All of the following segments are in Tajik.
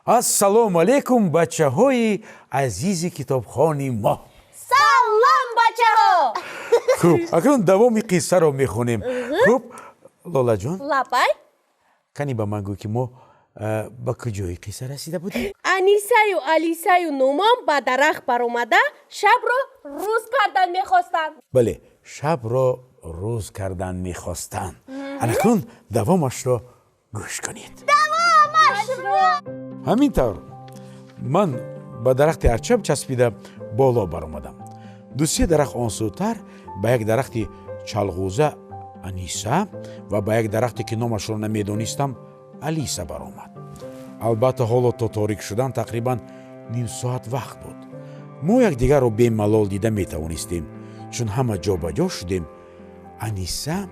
Ассалому алайкум, бачаҳои азизи китобхони мо! Салом, бачаҳо! Хуб, акнун давоми қиссаро мехонем. Хуб, Лолаҷон. Лаббай. Кани ба ман гӯ, ки мо ба куҷои қисса расида будем? Анисаю Алисаю Нумон ба дарахт баромада, шабро рӯз кардан мехостанд. Бале, шабро рӯз кардан мехостанд. Анакун давомашро гӯш кунед. Давомашро. Ҳамин тавр ман ба дарахти арча часпида боло баромадам. Ду-се дарахт он сӯтар ба як дарахти чалғӯза Аниса ва ба як дарахте, ки номашро намедонистам, Алиса баромад. Албатта, ҳоло то торик шудан тақрибан ним соат вақт буд. Мо якдигарро бемалол дида метавонистем. Чун ҳама ҷобаҷо шудем, Аниса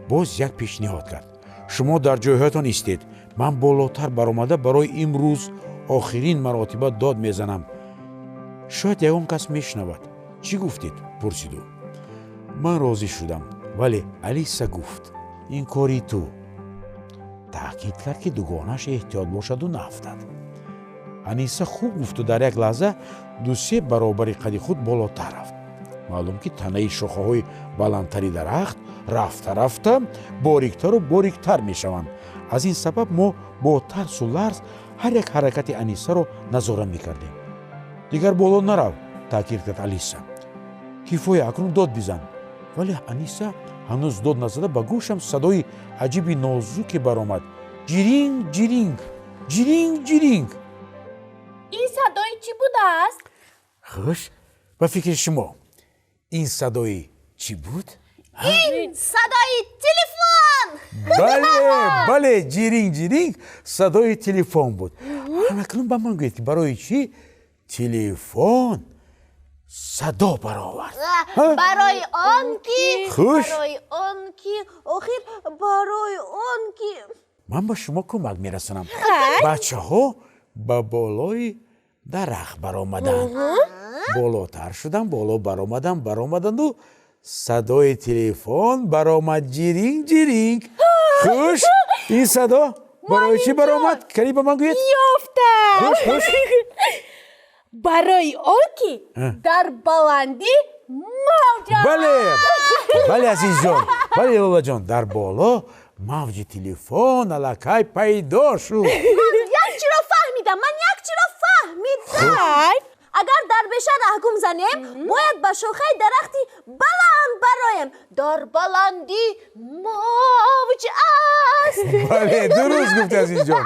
боз як пешниҳод кард: «Шумо дар ҷойҳоятон истед, ман болотар баромада, барои имрӯз охирин маротиба дод мезанам. Шояд ягон кас мешунавад. Чӣ гуфтед?» — пурсид ӯ. Ман розӣ шудам, вале Алиса гуфт: «Ин кори ту». Таъкид кард, ки дугонаш эҳтиёт бошаду наафтад. Аниса хуб гуфту дар як лаҳза ду-се баробари қади худ болотар рафт. Маълум, ки танаи шохаҳои баландтари дарахт рафта рафта бориктару бориктар мешаванд. Аз ин сабаб мо бо тарсу ларз ҳар як ҳаракати Анисаро назора мекардем. «Дигар боло нарав», — таъкид кард Алиса. «Кифоя, акнун дод бизан». Вале Аниса ҳанӯз дод назада, ба гӯшам садои аҷиби нозуке баромад: ҷиринг, ҷиринг, ҷиринг, ҷиринг. Ин садои чӣ будааст? Хуш, ба фикри шумо, ин садои чӣ буд? Ин садои телефон! Бале, бале, ҷиринг, ҷиринг садои телефон буд. Ҳамакнун ба ман гӯед, ки барои чӣ телефон садо баровард? Барои он ки Хуш. Барои он ки, охир, барои он ки Ман ба шумо кӯмак мерасонам. Бачаҳо ба болои дарахт баромаданд, болотар шудан, боло баромадан, баромаданду садои телефон баромад: ҷиринг, ҷиринг. Хуш, ин садо барои чӣ баромад? Кани ба ман гӯед. Ёфтам! Хуш, хуш. Барои он ки дар баландӣ мавҷ аст. Бале, бале, азизҷон, бале, Лолаҷон, дар боло мавҷи телефон аллакай пайдо шуд. Як чиро фаҳмидам, ман як чиро фаҳмидам. Хай. Агар дар беша раҳ гум занем, бояд ба шохаи дарахти баланд бароем. Дар баландӣ мавҷ аст. Бале, дуруст гуфти, азизҷон,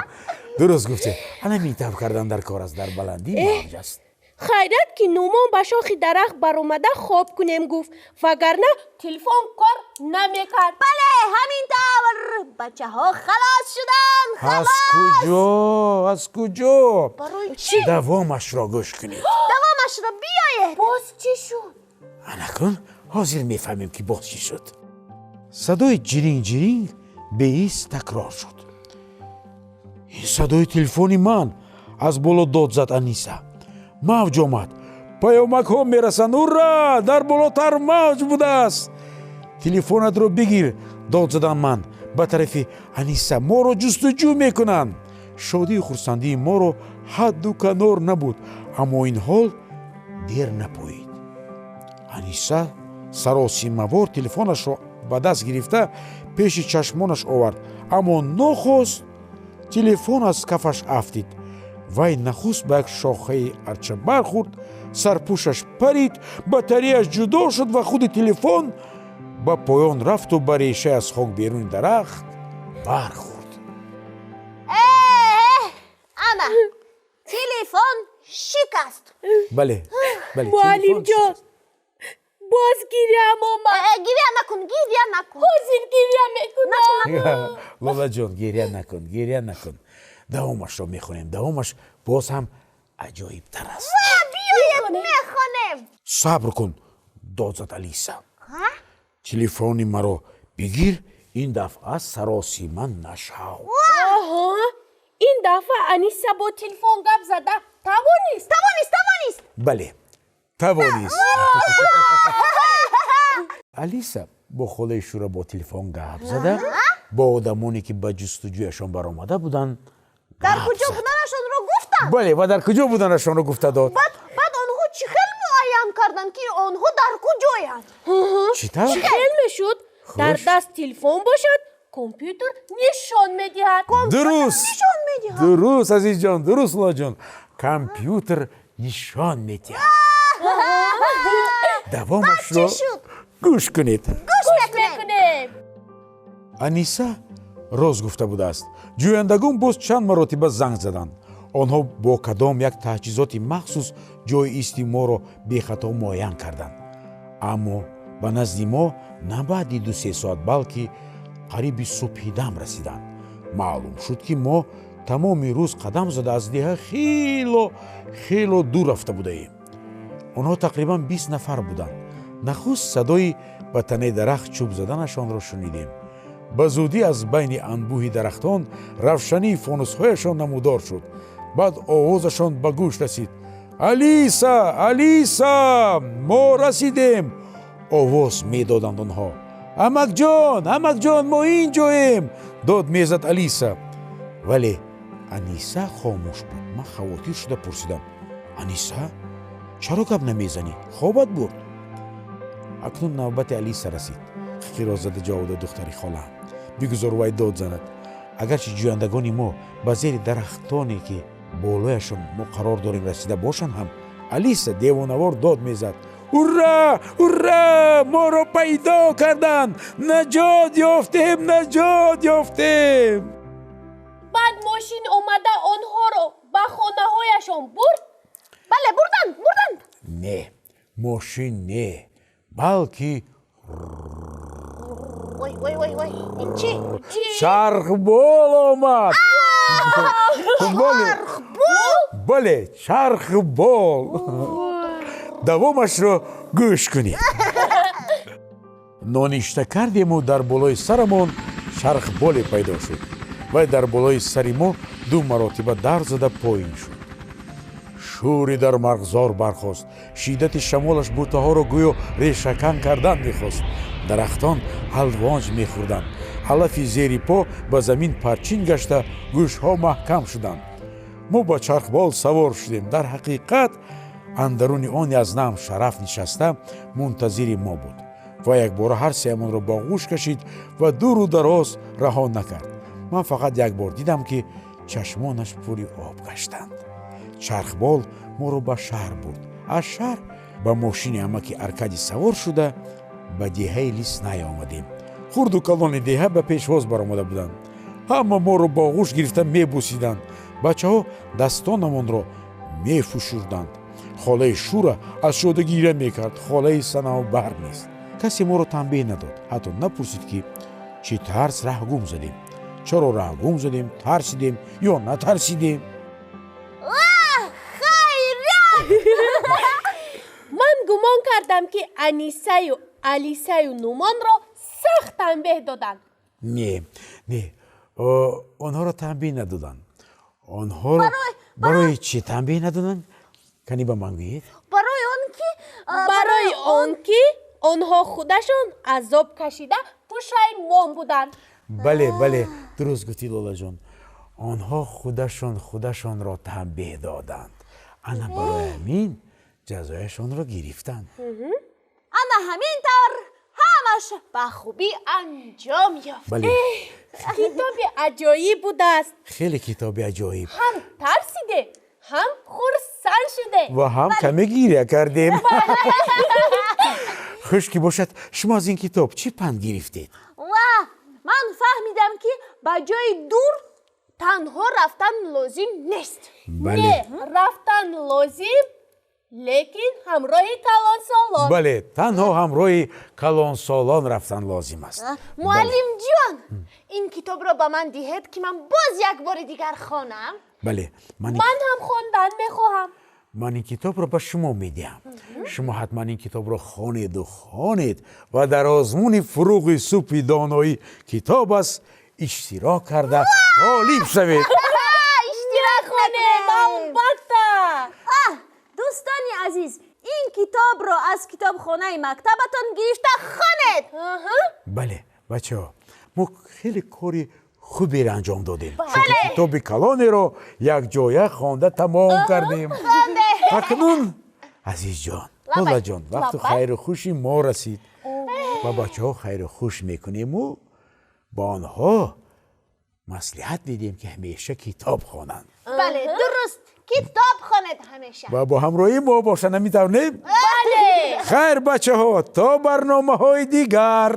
дуруст гуфте. Ана ҳамин тавр кардан дар кор аст. Дар баландӣ мавҷ аст. Хайрат, ки Нумон ба шохи дарахт баромада хоб кунем гуфт, вагарна телефон кор намекард. Бале, ҳамин тавр, бачаҳо халос шуданд. Аз куҷо, аз куҷо? Барои чӣ? Давомашро гӯш кунед. Давомашро биёед. Боз чӣ шуд? Анакун ҳозир мефаҳмем, ки боз чӣ шуд. Садои ҷиринг, ҷиринг беист такрор шуд. «Ин садои телефони ман!» — аз боло дод зад Аниса. «Мавҷ омад, паёмакҳо мерасанд! Ура, дар болотар мавҷ будааст!» «Телефонатро бигир!» — дод задам ман ба тарафи Аниса. «Моро ҷустуҷӯ мекунанд!» Шодию хурсандии моро ҳадду канор набуд, аммо ин ҳол дер напоид. Аниса саросимавор телефонашро ба даст гирифта, пеши чашмонаш овард, аммо нохост телефон аз кафаш афтид. Вай нахуст ба як шохаи арча бархӯрд, сарпӯшаш парид, батареяш ҷудо шуд ва худи телефон ба поён рафту ба решаи аз хок беруни дарахт бархӯрд. Ана, телефон шикаст. Бале, бале. Муаллимҷон, боз гирям омад. Гиря накун, гиря накун. Ҳозир гиря мекунам. Лолаҷон, гиря накун, гиря накун. Давомашро мехонем, давомаш боз ҳам аҷоибтар аст. Биёед, мехонем. «Сабр кун!» — дод зад Алиса. «Телефони маро бигир, ин дафъа саросима нашав». Ин дафъа Аниса бо телефон гап зада тавонист. Тавонист, тавонист. Бале, тавонист. Алиса бо холаи Шура бо телефон гап зада, бо одамоне, ки ба ҷустуҷӯяшон баромада буданд, Дар куҷо буданашонро гуфтанд? Бале, ва дар куҷо буданашонро гуфта дод. Баъд онҳо чӣ хел муайян карданд, ки онҳо дар куҷоянд? Чӣ тавр? Чӣ хел мешуд? Дар даст телефон бошад, компютер нишон медиҳад. Дуруст. Нишон медиҳад. Дуруст, азизҷон, дуруст, Лолаҷон. Компютер нишон медиҳад. Давомашро гӯш кунед. Гӯш мекунем. Аниса рост гуфта будааст. Ҷӯяндагон боз чанд маротиба занг заданд. Онҳо бо кадом як таҷҳизоти махсус ҷойи исти моро бехато муайян карданд. Аммо ба назди мо на баъди 2-се соат, балки қариби субҳидам расиданд. Маълум шуд, ки мо тамоми рӯз қадам зада аз деҳа хело хело дур рафта будаем. Онҳо тақрибан 20 нафар буданд. Нахуст садои ба танаи дарахт чӯб заданашонро шунидем. Ба зудӣ аз байни анбӯҳи дарахтон равшании фонусҳояшон намудор шуд. Баъд овозашон ба гӯш расид. Алиса, Алиса, мо расидем! Овоз медоданд онҳо. Амакҷон, амакҷон, мо ин ҷоем! Дод мезад Алиса. Вале Аниса хомӯш буд. Ман хавотир шуда пурсидам: Аниса, чаро гап намезанӣ? Хобат бурд? Акнун навбати Алиса расид. Қиқиро зада ҷавоб дод духтари холаам. Бигузор вай дод занад. Агарчи ҷӯяндагони мо ба зери дарахтоне, ки болояшон мо қарор дорем, расида бошанд ҳам, Алиса девонавор дод мезад. Ура! Ура! Моро пайдо карданд! Наҷот ёфтем! Наҷот ёфтем! Баъд мошин омада онҳоро ба хонаҳояшон бурд? Бале, бурданд, бурданд. Не, мошин не, балки Ой, ой, ой, ой, ин чӣ? Чархбол омад. Чархбол? Бале, чархбол. Давомашро гӯш кунед. Ноништа кардему дар болои сарамон чархболе пайдо шуд. Вай дар болои сари мо ду маротиба дар зада поин шуд. Шӯри дар марғзор бархост. Шиддати шамолаш бутаҳоро гӯё решакан кардан мехост. Дарахтон ҳалвонҷ мехӯрданд. Алафи зери по ба замин парчин гашта, гӯшҳо маҳкам шуданд. Мо ба чархбол савор шудем. Дар ҳақиқат андаруни он язнам Шараф нишаста мунтазири мо буд. Ва якбора ҳар сеамонро ба оғӯш кашид ва дуру дароз раҳо накард. Ман фақат як бор дидам, ки чашмонаш пури об гаштанд. Чархбол моро ба шаҳр бурд. Аз шаҳр ба мошини амаки Аркадий савор шуда ба деҳаи Лесная омадем. Хурду калони деҳа ба пешвоз баромада буданд. Ҳама моро ба оғӯш гирифта мебусиданд. Бачаҳо дастонамонро мефушурданд. Холаи Шура аз шода гиря мекард. Холаи Санавбар нест. Касе моро танбеҳ надод. Ҳатто напурсид, ки чӣ тарс раҳ гум задем. Чаро раҳ гум задем, тарсидем ё натарсидем? Хайрат! Ман гумон кардам, ки Анисаю Алисаю Нумонро сахт танбеҳ доданд. Не, не, онҳоро танбеҳ надоданд. Онҳоро барои чӣ танбеҳ надоданд? Кани ба ман гӯед. Барои он ки Барои он ки онҳо худашон азоб кашида пушаймон буданд. Бале, бале, дуруст гуфтӣ, Лолаҷон. Онҳо худашон худашонро танбеҳ доданд. Ана барои ҳамин ҷазояшонро гирифтанд. Ана ҳамин тавр ҳамаш ба хубӣ анҷом ёфт. Бале. Китоби аҷоиб будааст. Хеле китоби аҷоиб. Ҳам тарсиде, ҳам хурсанд шуде. Ва ҳам каме гиря кардем. Хуш ки бошад, шумо аз ин китоб чӣ панд гирифтед? Ва ман фаҳмидам, ки ба ҷои дур танҳо рафтан лозим нест. Бале. Не, рафтан лозим, лекин ҳамроҳи калонсолон. Бале, танҳо ҳамроҳи калонсолон рафтан лозим аст. Муаллимҷон, ин китобро ба ман диҳед, ки ман боз як бори дигар хонам. Бале, ман Ман ҳам хондан мехоҳам. Ман ин китобро ба шумо медиҳам. Шумо ҳатман ин китобро хонеду хонед ва дар озмуни «Фуруғи субҳи доноӣ китоб аст» иштирок карда ғолиб шавед. Иштирок Хонем, албатта. Дӯстони азиз, ин китобро аз китобхонаи мактабатон гирифта хонед. Бале, бачаҳо, мо хеле кори Хуберо анҷом додем, чунки китоби калонеро якҷоя хонда тамом кардем. Акнун, Азизҷон, Лолаҷон, вақту хайру хуши мо расид. Ба бачаҳо хайру хуш мекунему ба онҳо маслиҳат медиҳем, ки ҳамеша китоб хонанд. Бале, дуруст, китоб хонед ҳамеша. Ва бо ҳамроҳии мо бошанд. Ҳамин тавр, не? Бале. Хайр, бачаҳо, то барномаҳои дигар.